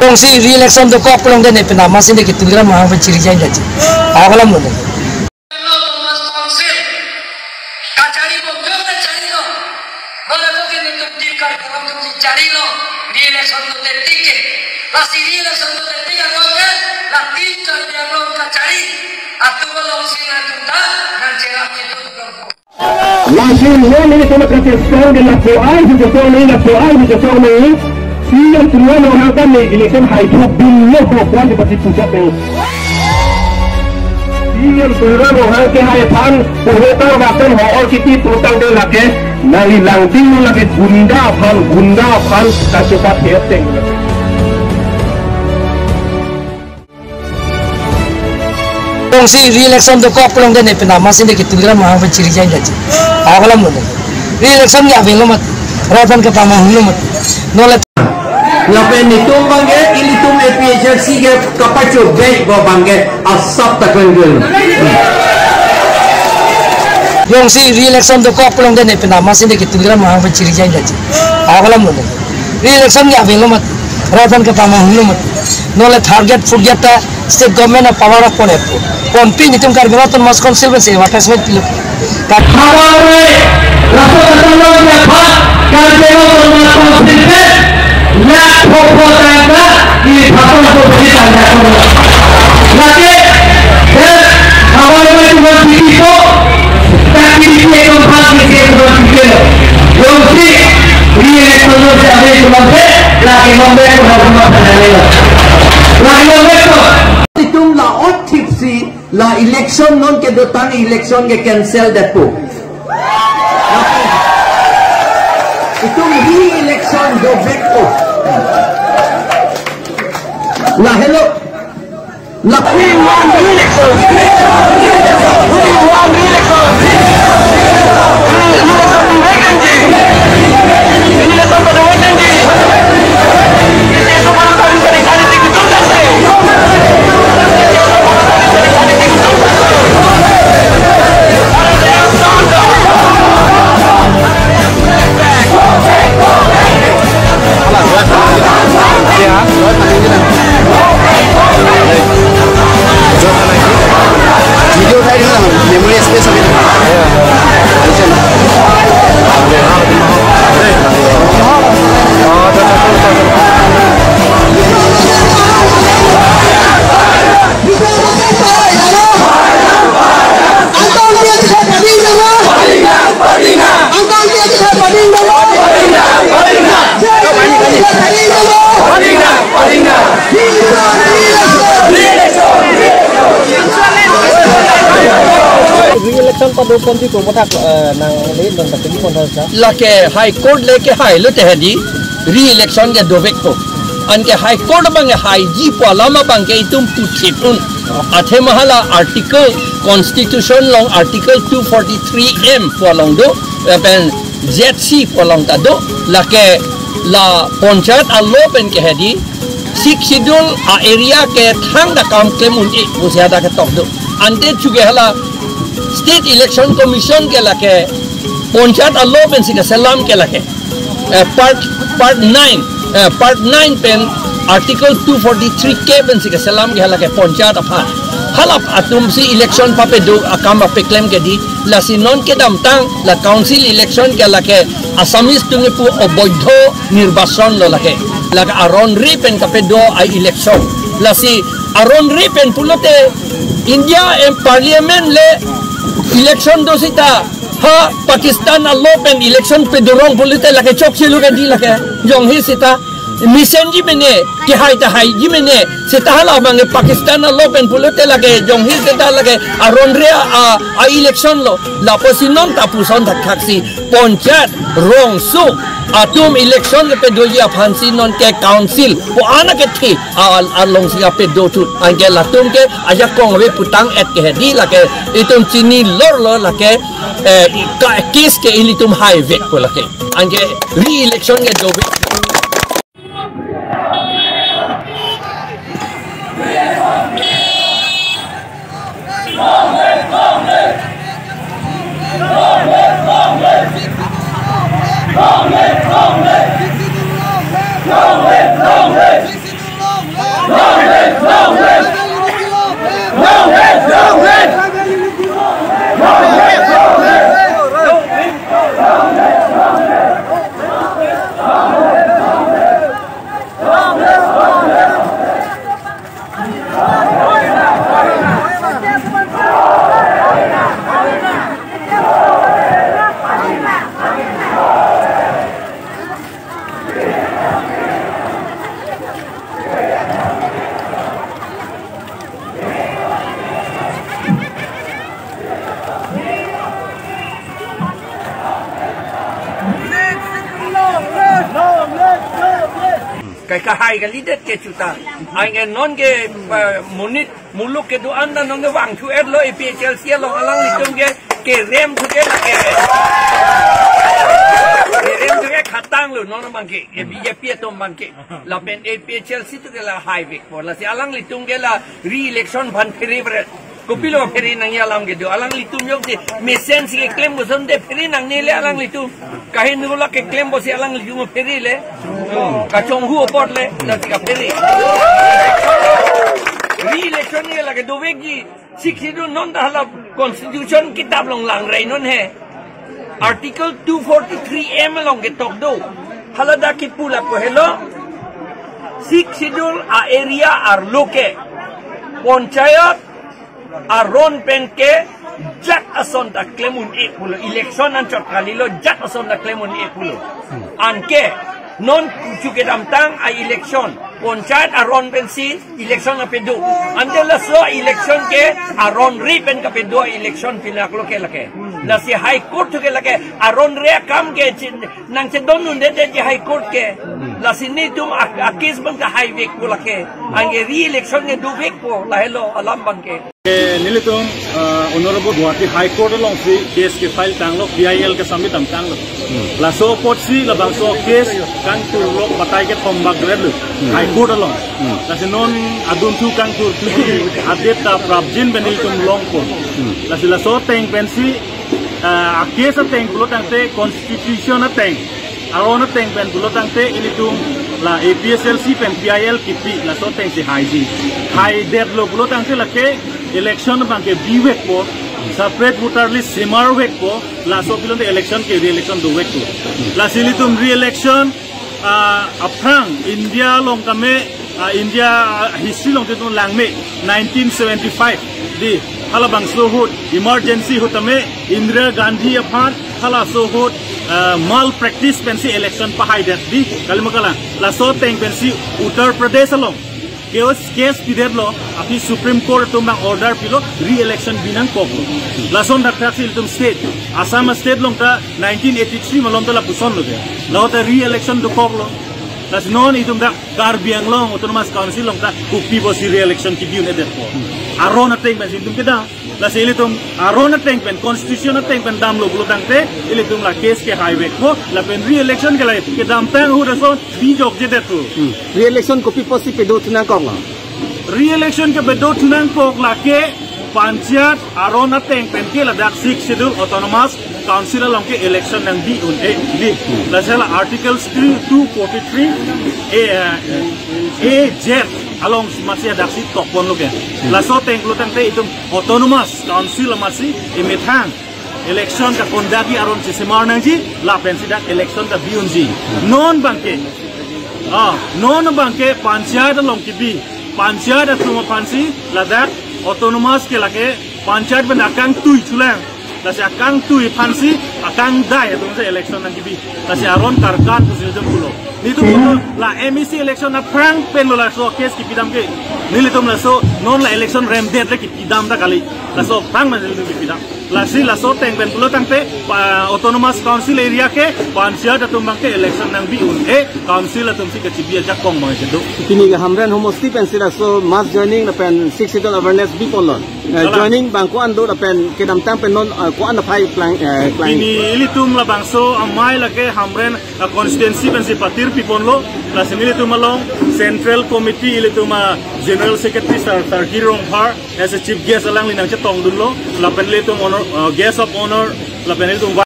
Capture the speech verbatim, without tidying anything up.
Jongsi re-election dokok pulote ne penap amatsi ne ketui ram ahang pen chiri jai daji. Akolam lo ne. Autonomous Council kachari bomjong kachari lo. Nole ko ke netum tim Karbi Anglong atum chari lo. Re-election dote tik ke. Lasi re-election dote tik atum ke la tim Karbi Anglong kachari atum alongsi nangtum ta nangcherap netum. Lasi non nelitum kachesong ke lapu ai, kachesong ni lapu ai, kachesong ni. Senior senior lo hangkan ni election haithok dun lo ko kuan di pasi pusat ni. Senior senior lo hangke hai aphan, puheta rakan ho or kiti putang de lake, nangli langting lo lake gunda aphan, gunda aphan, kachepat heteng. Jongsi re-election dokok pulote ne penap amatsi ne ketui ram ahang pen chiri jai daji. Akolam lo ne. Re-election ke avelo mati. Rat aphan kepamahum lo mati. Nole. Lapen netum abangke, ilitum A P H L C ke kapachobek abangke asap ta kwenjun. Jongsi re-election dokok pulote ne penap amatsi ne ketui ram ahang pen chiri jai daji. Akolam lo ne. Re-election ke avelo mati. Rat aphan kepamahum lo mati. Nole third grade, fourth grade ta state government a power of pon epo. Ponpi netum Karbi Anglong Autonomous Council pensi advertisement pilo. Khabar re, laso kacharlong ke aphan, Karbi Anglong Autonomous Council pen, lakh pho pho tangka, ili phaton ko besi tangka ko. Lake, eh, khabar re tuan titi ko, tak titi ko, phan titi ko, titi ko. Jongsi, re-election lo si abe tuan pe, lake nombe ko, nombe ko, lake nombe ko. Itum la ot thipsi, la election non kedotang election ke cancel detpo. Itum re-election dovekpo. Lahelo. La we want re-election. We want re-election. Re-election vacancy. Video uthai ding na, memory space abe. Re-election pado ponji ko mothak, eh, nang le non ta tinggi kontra sa. Lake High Court le kehai lote hedi re-election ke dovekpo. Anke High Court abangke haiji pu alam abangke itum puthot un. Athema hala article, Constitution along article two forty-three M pu along do, eh, pen Z C pu along ta do, lake la panchayat alo pen ke hedi, Sixth Schedule a area ke thangta kam klem un-e pusi hadak ketok do. Ante chuke hala State Election Commission ke lake panchayat alo pensi keselam ke lake, eh, part, part nine, eh, part nine pen article two forty-three K pensi keselam ke hala ke panchayat aphan. Hala atumsi election papedo akam papeklem ke di, lasi non kedamtang la council election ke lake Assamese atum kipu oboidho nirbachan lo lake. Lake aron re pen kapedo a-election. Lasi aron re pen pulote India em parliament le election do seta, ha Pakistan alo pen election pedorong pulote lake chokche lo ke di lake. Jongsi seta mesenji mene, kehai ta haiji mene, seta hala abangke Pakistan alo pen pulote lake, jongsi seta lake aron re a, a-election lo, lapusi non ta puson thakthaksi, panchayat, rongso, atum election kepedoji aphansi non ke council, pu ana kethe, a, a, alongsi kapedo thu, anke latum ke ajakong ave putang et ke hedi lake, itum chini lor lo lake, eh, i ka case ke ilitum haivekpo lake. Anke re-election ke dovek. Kai kahai kalidet ke chuta. Anke non ke, eh, monit muluk kedo-an ta non ke vangthu-etlo A P H L C along alanglitum ke kerem thu ke lake. Kerem thu ke khatanglo non abang ke. Ke B J P atum abang ke. Lapen A P H L C thu ke la haivekpo. Lasi alanglitum ke la re-election aphan phere phere. Kopilo phere nangji alam kedo. Alanglitum jongsi mesensi keklem kosonte phere nangne le alanglitum. Kaheno la keklem pusi alanglitum phere le. Kachonghu apot le. Lasi kaphere. Re-election ke lake dovekji. Sixth Schedule non ta hala constitution kitap along lang rai non he. Article two forty-three M along ketok do. Hala dak kipu lapu helo. Sixth Schedule a-area arlo ke panchayat aron pen ke jat ason ta klem un-e pulo, election anchot kalilo, jat ason ta klem un-e pulo. Anke non chu kedamtang a-election panchayat aron pensi election apedo. Ante laso election ke aron re pen kapedo a-election pinaklo ke lake. Lasi High Court thu ke lake aron re akam ke chin nangchedon un-edetji High Court ke. Lasi netum a, a-case abang ke haivekpo lake. Anke re-election ke dovekpo lahelo alam abang ke. Eh, nelitum, ah, Honorable Guwahati High Court alongsi case ke-file tanglo, P I L ke-submit damtanglo. Laso apotsi labangso case kangthurlok batai kethom bak dovelo. High Court along. Lasi non adunthu kangthurthuji a-date ta prapjin pen nelitum longpo. Lasi laso ateng pensi, ah, a-case ateng pulotangte constitution ateng, aron ateng pen pulotangte ilitum la A P H L C pen P I L kipi laso atengsi haiji. Haidetlo pulotangte lake election abang ke bivekpo, separate voter list semarvekpo, laso pulote election ke re-election dovekpo. Lasi ilitum re-election, ah, aphrang India along tame, ah, India, ah, history along itum langme nineteen seventy-five di halabangso ahut emergency ahut tame Indira Gandhi aphan halaso ahut, ah, malpractice pensi election pahaidet di, kalima kalang. Laso ateng pensi Uttar Pradesh along case, case pidetlo, aphi Supreme Court atum abang order pilo, re-election binangkoklo. Lason thakthak si ilitum state, Assam state along ta nineteen eighty-three malom ta lapusonlo ke. Lahota re-election dokoklo. Lasi non itum dak Karbi Anglong Autonomous Council along ta kopi pusi re-election kebi un-edetpo. Aron ateng pensi itum kedam. Lasi ilitum aron ateng pen, constitution ateng pen damlo pulotangte, ilitum la case ke haivekpo, lapen re-election ke la kedamtang ahut ason bijokjedetpo. Hmm. Re-election kopi pusi pedothunangkoklo? Re-election ke pedothunangkok lake panchayat aron ateng pen ke ladak Sixth Schedule Autonomous Council along ke election nangbi un-e di. Lasi la Article three, two forty-three A, eh, A Z along masi adaksi tokponlo ke. Laso ateng pulotangte itum Autonomous Council masi emethang election ka-conduct-ji aron si semar nangji, lapensi dak election ta bi unji. Non abang ke, ah, non abang ke panchayat along kebi, panchayat atum aphansi ladak autonomous ke lake panchayat pen akangtui chulang. Lasi akangtui aphansi akangdai atumsi election nangkebi. Lasi aron karkan pusi nelitum pulo. Nelitum pulo la M A C election aphrang penlo laso case kipidam ke. Nelitum laso non la election remdet le kipidam ta kali. Laso aphrang ma nelitum kipidam. Lasi laso ateng pen pulotangte pa Autonomous Council area ke panchayat atum abang ke election nangbi un-e, council atumsi kachibi ajakong abang kedo. Pini ke Hamren homosti pensi laso mass joining lapen Sixth Schedule awareness biponlo. Eh, Kalang. Joining abang ko-an do lapen kedamtang pen non, eh, ko-an aphai klang, eh, klang. Pini ilitum labangso amei lake Hamren, eh, constituency pensi patir piponlo, lasi nelitum along Central Committee ilitum, eh, General Secretary Sar Tarki Rongphar as a chief guest alangli nangchetongdunlo, lapen ilitum honor, eh, guest of honor, lapen ilitum